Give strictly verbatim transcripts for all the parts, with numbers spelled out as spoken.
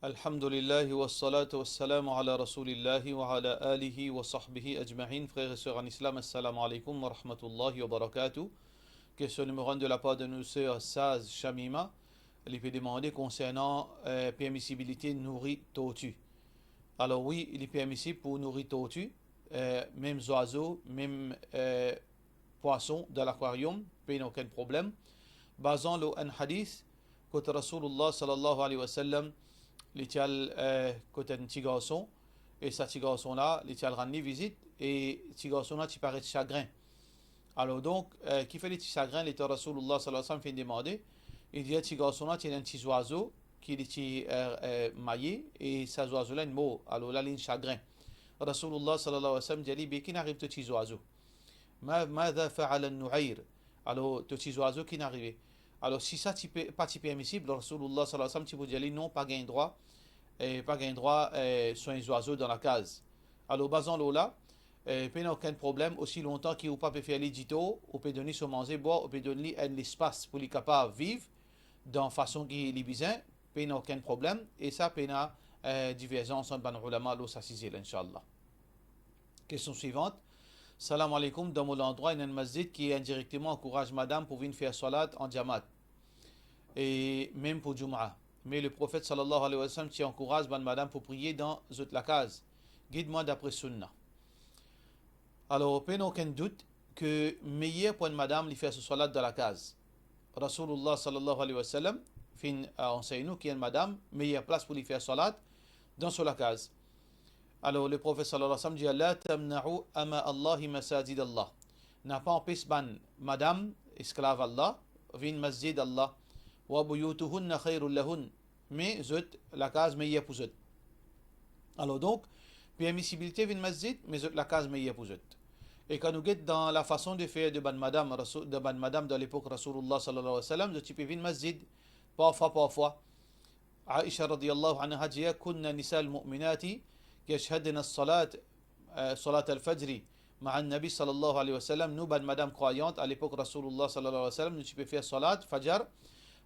Alhamdulillah, wassalatu wassalamu ala Rasulillah wa ala alihi wa sahbihi ajma'in. Frères et sœurs en islam, assalamu alaikum wa rahmatullahi wa barakatuh. Kestion nimero enn de lapar de nou sœur Saz Shamima, li pe demande konsernan, eh, permisibilite nouri torti. Alor wi, li permisib pou nouri torti, eh, mem zwazo, mem, eh, pwason dan lakwariom, pena okenn problem. Bazan lor enn hadis, kot Rasoulullah sallallahu alayhi wa sallam, li ti al, eh, kot enn ti garson, e sa ti garson la, li ti al rann li vizit, e ti garson la ti paret sagrin. Alor donk, eh, kifer li ti sagrin, letan Rasoulullah sallallahu alayhi wa sallam finn demande, li dir ti garson la ti ena enn ti zwazo ki li ti, eh, eh, maye, e sa zwazo la inn mor, alor la linn sagrin. Rasoulullah sallallahu alayhi wa sallam dir li, "Be ki'nn ariv to ti zwazo?" "Ma, madha fa'ala an-nu'ayr?" Alor, to ti zwazo ki'nn arive? Alor, si sa ti pe, pa ti permisib, Rasoulullah sallallahu alayhi wa sallam ti pou dir li, "Non, pa gagn drwa, eh, pa gagn drwa, eh, swegn zwazo dan lakaz." Alor, bazan lor la, eh, pena okenn problem, osi lontan ki ou pa pe fer li ditor, ou pe donn li so manze bwar, ou pe donn li enn lespas pou li kapav viv dan fason ki li bizin, pena okenn problem, e sa pena, eh, diverzans ant bann oulama lor sa size la, inshallah. Kestion swivant. Salam aleykoum, dan mo landrwa ena enn masjid ki indirekteman ankouraz madam pou vinn fer swalat an jamaat, e mem pou Jumaa. Me Leprofet sallallahu alayhi wa sallam ti ankouraz bann madam pou priye dan zot lakaz. Gid mwa dapre Sunna. Alor, pena okenn dout ki meyer pou enn madam li fer so swalat dan lakaz. Rasoulullah sallallahu alayhi wa sallam finn, eh, ansegn nou ki enn madam, meyer plas pou li fer swalat dan so lakaz. Alor, Leprofet sallallahu alayhi wa sallam dir, "La tamna'u ima Allahi masajid Allah." Na pa anpes bann madam, esklav Allah, vinn masjid Allah. "Wa buyutuhunna khayrun lahun." Me zot lakaz meyer pou zot. Alor donk, permisibilite vinn masjid, me zot lakaz meyer pou zot. E kan nou get dan lafason de fer de bann madam, Rasoul, de bann madam dan lepok Rasoulullah sallallahu alayhi wa sallam, zot ti pe vinn masjid, parfwa, parfwa. Aisha radiyallahu anha dir, "Kunna nisa al-mu'minati yashhadna as-salat, eh, salat al-fajri ma'a an-Nabi sallallahu alayhi wa sallam." Nou bann madam krwayant, alepok Rasoulullah sallallahu alayhi wa sallam, nou ti pe fer salat Fajar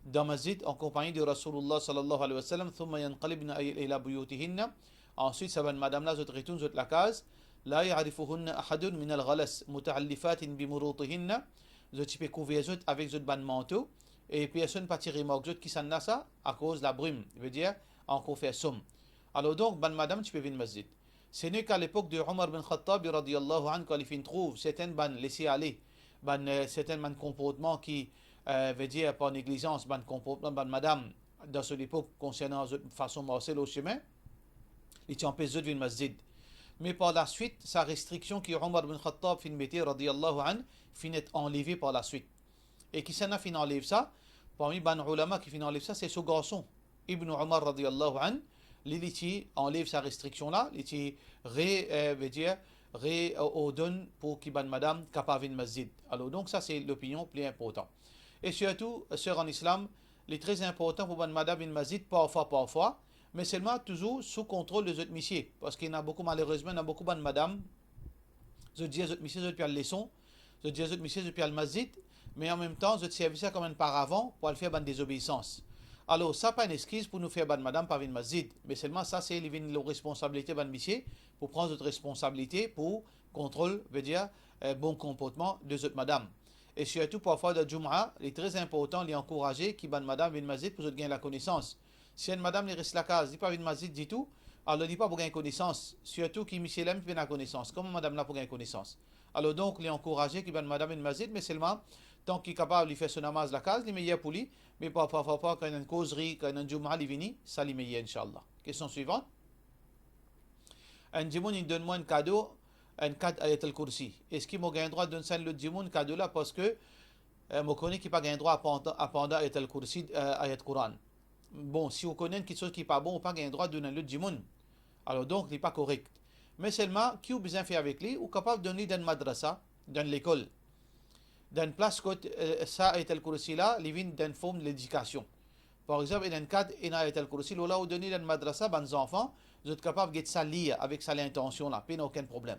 dan masjid an konpagni de Rasoulullah sallallahu alayhi wa sallam, "thumma yanqalibna ila buyutihinna." Answit, sa bann madam la, zot retourn zot lakaz. "La ya'rifuhunna ahadun minal ghalas, muta'allifatin bi murutihinna." Zot ti pe kouver zot avek zot bann manto, e personn pa ti remark zot. Kisannla sa? Akoz labrim, vedir ankor fer som. Alor donk, bann madam ti pe vinn masjid. Ce n'est qu'à l'époque de Omar bin Khattab radiyallahu anhu, kan li finn trouv sertenn bann lese ale, bann, eh, sertenn bann konportman ki, eh, vedir par neglizans, bann konportman bann madam dan so lepok konsernan zot fason marse lor sime, li ti anpes zot vinn masjid. Me par laswit, sa restriksion ki Omar bin Khattab finn mete radiyallahu anhu finn et anleve par laswit. E kisannla finn anlev sa? Parmi bann oulama ki finn anlev sa, se so garson, Ibn Omar radiyallahu anhu, li, li ti anlev sa restriksion la, li ti re, eh, vedir, re, eh, ordonn pou ki bann madam kapav vinn masjid. Alor donk, sa se lopinion pli inportan. E sirtou, ser an islam, li tre inportan pou bann madam vinn masjid parfwa, parfwa, me selman touzour sou kontrol de zot misie, parski ena boukou, malerezman, ena boukou bann madam, zot dir zot misie zot pe al leson, zot dir zot misie zot pe al masjid, me anmemtan zot servi sa kouma enn paravan pou al fer bann dezobeisans. Alor, sa pa enn exkiz pou nou fer bann madam pa vinn masjid, me selman sa se li vinn lor responsabilite bann misie pou pran zot responsabilite pou kontrol, vedir, eh, bon konportman de zot madam. E sirtou, parfwa dan Jumaa, li tre inportan, li ankouraze ki bann madam vinn masjid pou zot gagn lakonesans. Si enn madam, li res lakaz, li pa vinn masjid ditou, alor li pa pou gagn konesans, sirtou ki misie la mem pena konesans. Kouma madam la pou gagn konesans? Alor donk, li ankouraze ki bann madam vinn masjid, me selman, tan ki kapav li fer so namaz lakaz, li meyer pou li, me parfwa, parfwa, kan ena enn kozri, kan ena enn Jumaa, li vini, sa li meyer, inshallah. Kestion swivant. Enn dimoun, li donn mwa enn kado, enn kat Ayat al-Kursi. Eski mo gagn drwa donn sa enn lot dimoun kado la, parski, eh, mo kone ki pa gagn drwa aprann, aprann Ayat al-Kursi, eh, ayat Koran? Bon, si ou kone enn kiksoz ki pa bon, ou pa gagn drwa donn enn lot dimoun. Alor donk, li pa korek. Me selman, ki ou bizin fer avek li, ou kapav donn li dan madrasa, dan lekol. Dan plas kot, eh, sa Ayat al-Kursi la, li vinn dan form ledikasion. Par exanp, ena enn kat, ena Ayat al-Kursi, lor la ou donn li dan madrasa, bann zanfan, zot kapav get sa lir avek sa lintansion la, pena okenn problem.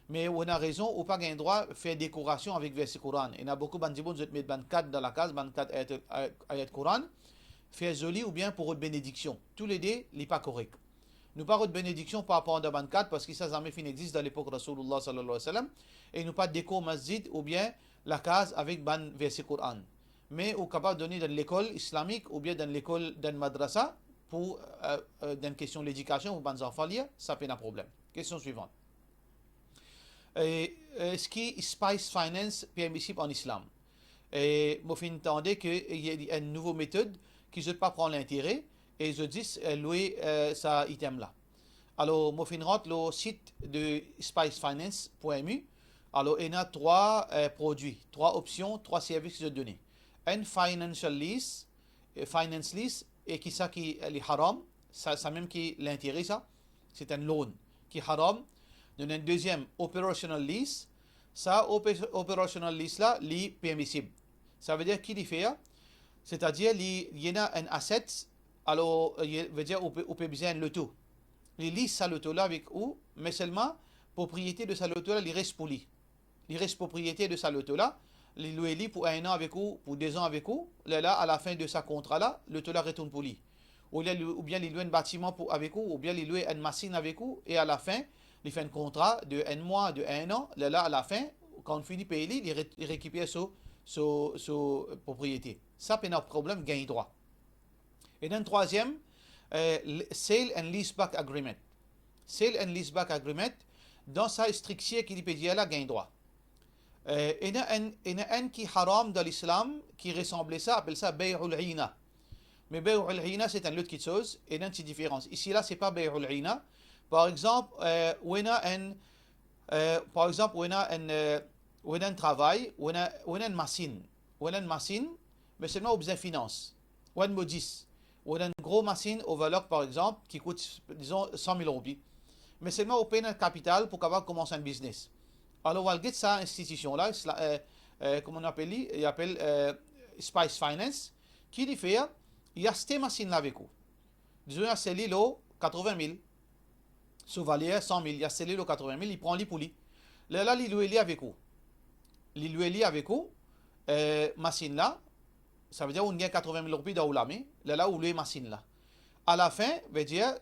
Me ou ena rezon, ou pa gagn drwa fer dekorasion avek verse Koran. Ena boukou bann dimoun, zot met bann kat dan lakaz, bann kat ayat, ayat Koran, fer zoli oubien pou rod benediksion. Toulede, li pa korek. Nou pa rod benediksion par rapor dan bann kat, parski sa zame finn exist dan lepok Rasoulillah sallallahu alayhi wa sallam, e nou pa dekor masjid oubien lakaz avek bann verse Koran. Me ou kapav done dan lekol islamik oubien dan lekol, dan madrasa, pou, eh, eh, dan kestion ledikasion pou bann zanfan lir, sa pena problem. Kestion swivant. E, eski Spice Finance permisib an Islam? E mo finn tande ke ena enn nouvo metod ki zot pa pran lintere e zot zis, eh, lwe, eh, sa item la. Alor, mo finn rant lor sit de spice finance point M U. Alor, ena trwa, eh, prodwi, trwa opsion, trwa servis ki zot done. Enn financial lease, eh, finance lease, e ki sa ki, eh, li haram, sa, samem ki lintere sa, se enn loan ki haram. Nou ena enn deziem, operational lease. Sa ope-, operational lease la, li permisib. Savedir ki li fer? Setadir li, li ena enn asset, alor, eh, vedir ou pe, ou pe bizin enn loto. Li lease sa loto la avek ou, me selman propriete de sa loto la, li res pou li. Li res propriete de sa loto la, li lwe li pou enn an avek ou, pou dezan avek ou, lerla, alafin de sa kontra la, loto la retourn pou li. Oubien li, oubien li lwe enn batiman pou, avek ou, oubien li lwe enn masinn avek ou, e alafin, li fer enn kontra de enn mwa, de enn an, lerla, alafin, kan ou fini pey li, li re-, li rekiper so, so, so propriete. Sa pena problem, gagn drwa. Ena enn trwaziem, eh, le-, sale and lease back agreement. Sale and lease back agreement, dan sa striktir ki li pe dir la, gagn drwa. Eh, ena enn, ena enn ki haram dan Lislam, ki resanble sa, apel sa bay'ul ina. Me bay'ul ina, se enn lot kiksoz, ena enn ti diferans. Isi la, se pa bay'ul ina. Par exanp, eh, ou ena enn, eh, par exanp, ou ena enn, eh, ou ena enn travay, ou ena, ou ena enn masinn. Ou ena enn masinn, me selman ou bizin finans. Ou enn modis, ou enn gro masinn overlock, par exanp, ki kout, dizon, san mil roupi. Me selman ou pena kapital pou kapav koumans enn biznes. Alor, ou al get sa institision la, sla-, eh, eh, kouma nou apel li? Li apel, eh, Spice Finance. Ki li fer? Li aste masinn la avek ou. Dizon, li aste li lor katrevin mil. So valer san mil, li aste li lor katrevin mil, li pran li pou li. Lerla, li lwe li avek ou. Li lwe li avek ou, eh, masinn la, savedir ou gagn katrevin mil roupi dan ou lame, lerla ou lwe masinn la. Alafin, vedir,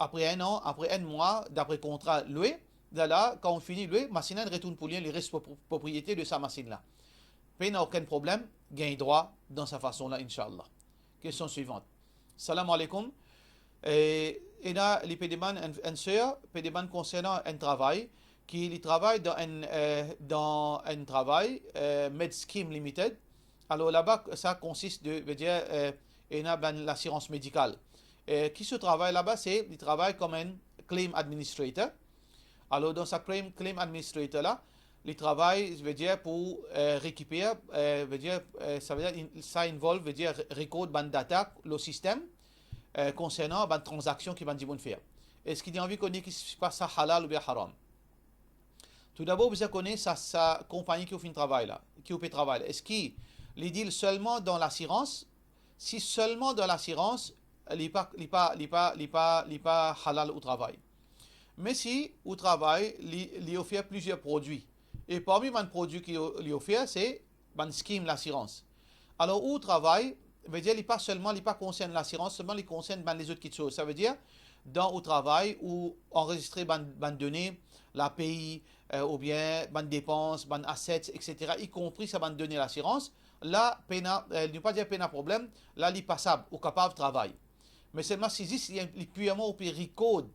apre enn an, apre enn mwa, dapre kontra lwe, lerla, kan ou fini lwe, masinn la retourn pou li, li res pro-, propriete de sa masinn la. Pena okenn problem, gagn drwa dan sa fason la, inshallah. Kestion swivant. Salam alaikum. Eh, ena, li pe demann, enn, enn ser pe demann konsernan enn travay, ki li travay dan enn, eh, dan enn travay, eh, Med Scheme Limited. Alor laba, sa konsist de, vedir, eh, ena bann lasirans medikal. Eh, ki so travay laba, se li travay kom enn claim administrator. Alor, dan sa claim, claim administrator la, li travay, vedir pou, eh, rekiper, eh, vedir, eh, savedir, in-, sa involve, vedir re-, rekord bann data lor sistem, eh, konsernan bann tranzaksion ki bann dimoun fer. Eski li anvi kone ki s-, pa sa halal oubien haram? Toudabor, ou bizin kone sa, sa konpagni ki ou finn travay la, ki ou pe travay la. Eski li deal selman dan lasirans? Si selman dan lasirans, li pa, li pa, li pa, li pa, li pa halal ou travay. Me si ou travay, li, li ofer plizier prodwi. E parmi bann prodwi ki o-, li ofer, se bann scheme lasirans. Alor, ou travay, vedir li pa selman, li pa konsern lasirans selman, li konsern bann lezot kiksoz. Savedir, dan ou travay, ou anrezistre bann, bann done, lapey, eh, oubien bann depans, bann assets, et cetera, ikonpri sa bann done lasirans, la, pena, eh, nou pa dir pena problem, la, li pasab, ou kapav travay. Me selman si zis li, li pirman ou pe rekord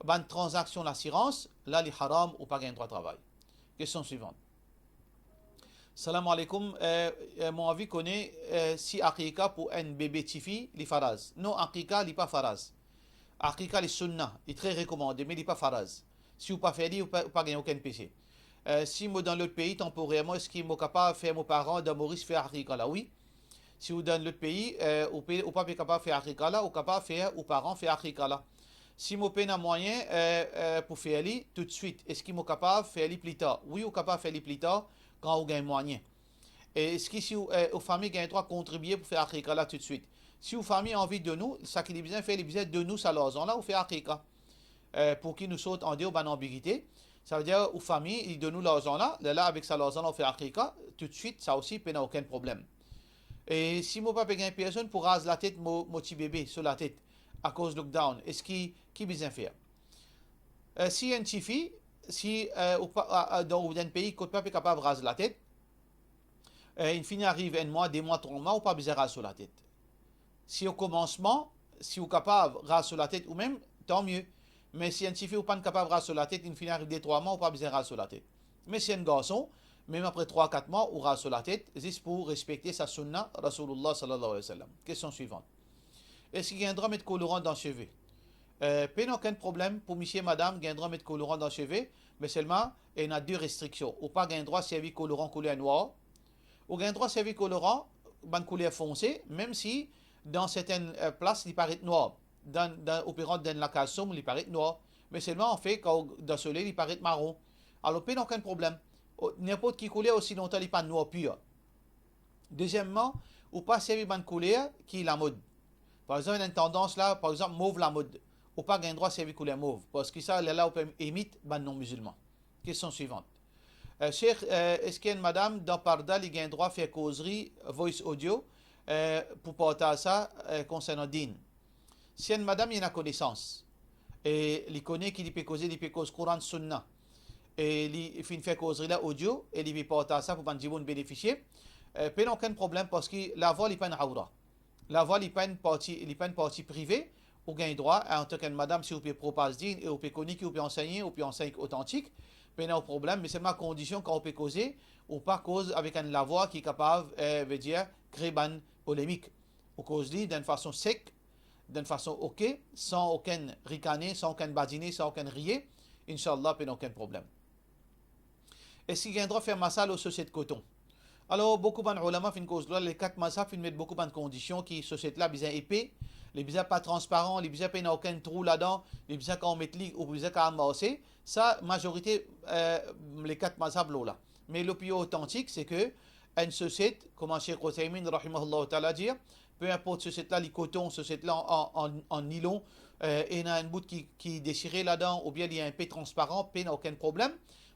bann tranzaksion lasirans, la, li haram, ou pa gagn drwa travay. Kestion swivant. Salam alaikum. Eh, eh, mo anvi kone, eh, si akika pou enn bebe tifi, li faraz. Non, akika, li pa faraz. Akika, li sunna, li tre rekomande, me li pa faraz. Si ou pa fer li, ou pa, ou pa gagn okenn pese. Eh, si mo dan lot pei tanporerman, eski mo kapav fer mo paran dan Moris fer akika la? Wi. Si ou dan lot pei, eh, ou pe, ou pa pe kapav fer akika la, ou kapav fer ou paran fer akika la. Si mo pena mwayin, eh, eh, pou fer li toutswit, eski mo kapav fer li pli tar? Wi, ou kapav fer li pli tar, kan ou gagn mwayin. E eski si ou, eh, ou fami gagn drwa kontribie pou fer akika la toutswit? Si ou fami anvi donn ou, seki li bizin fer, li bizin donn ou sa larzan la, ou fer akika. Eh, pou ki nou sort andeor bann anbigite, savedir ou fami, li donn ou larzan la, lerla avek sa larzan la, ou fer akika, toutswit, sa osi, pena okenn problem. E si mo pa pe gagn personn pou raz latet mo, mo ti bebe so latet akoz lockdown, eski ki bizin fer? Eh, si enn tifi, si, eh, ou pa, a, a, dan ou dan enn pei kot pa pe kapav raz latet, eh, inn fini ariv enn mwa, de mwa, trwa mwa, ou pa bizin raz so latet. Si o komansman, si ou kapav raz so latet ou mem, tan mie. Me si enn tifi ou pa'nn kapav raz so latet, inn fini ariv de, trwa mwa, ou pa bizin raz so latet. Me si enn garson, mem apre trwa, kat mwa, ou raz so latet, zis pou respekte sa sunna Rasoulillah sallallahu alayhi wa sallam. Kestion swivan. Eski gagn drwa met koloran dan seve? Eh, pena okenn problem pou misie, madam, gagn drwa met koloran dan seve, me selman, ena de restriksion. Ou pa gagn drwa servi koloran kouler nwar. Ou gagn drwa servi koloran, bann kouler fonse, mem si dan sertenn, eh, plas li paret nwar. Dan, dan, ou pe rant dan enn lakaz sonb, li paret nwar. Me selman, anfet, kan ou dan soley, li paret maron. Alor, pena okenn problem. O, ninport ki kouler, osi lontan li pa nwar pir. Dezieman, ou pa servi bann kouler ki lamod. Par exanp, ena enn tandans la, par exanp, mov lamod. Ou pa gagn drwa servi kouler mov, parski sa, lerla ou pe imit bann non-mizilman. Kestion swivan. Eh, Sheikh, eh, eski enn madam dan parda li gagn drwa fer kozri, voice audio, eh, pou partaz sa, eh, konsernan din? Si enn madam li ena konesans, e li kone ki li pe koze, li pe koz Koran, Sunna, e li finn fer kozri la audio, e li pe partaz sa pou bann dimoun benefisie, eh, pena okenn problem, parski lavwa li pa enn awra. Lavwa li pa enn parti, li pa enn parti prive, ou gagn drwa, antan ki enn madam, si ou pe propaz din, e ou pe kone ki ou pe ansegne, ou pe ansegn otantik, pena problem, me selman kondision kan ou pe koze, ou pa koz avek enn lavwa ki kapav, eh, vedir, kre bann polemik. Ou koz li dan enn fason sek, dan enn fason ok, san okenn rikane, san okenn badine, san okenn riye, inshallah, pena okenn problem. Eski gagn drwa fer masa lor soset koton? Alor, boukou bann oulama finn koz lor la, le kat mazhab finn met boukou bann kondision ki soset la bizin epe, li bizin pa transparan, li bizin pena okenn trou ladan, li bizin kan ou met li, ou bizin kapav marse. Sa, mazorite, eh, le kat mazhab lor la. Me le pli otantik, se ke enn soset, kouma Sheikh Uthaymin, rahimahullah taala, dir, pe inport soset la, li koton, soset la an, an, an, an nilon, eh, ena enn bout ki, ki desire ladan, oubien li inpe transparan, pena okenn problem,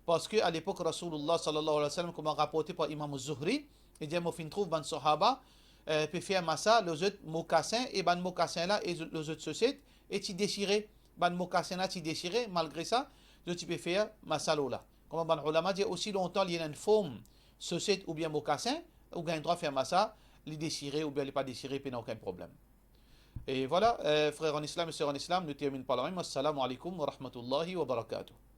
parski a lepok Rasoulillah sallallahu alayhi wa sallam, kouma raporte par Imam Zuhri, li dir, mo finn trouv bann sahaba, eh, pe fer masa lor zot mokasin, e bann mokasin la, e zot, lor zot soset, e ti desire, bann mokasin la ti desire, malgre sa, zot ti pe fer masa lor la. Kouma bann oulama dir, osi lontan li ena enn form soset oubien mokasin, ou gagn drwa fer masa, li desire oubien li pa desire, pena okenn problem. E vwala, eh, frer an Islam e ser an Islam, nou terminn par la mem. Assalamu alaykum wa rahmatullahi wa barakatuh.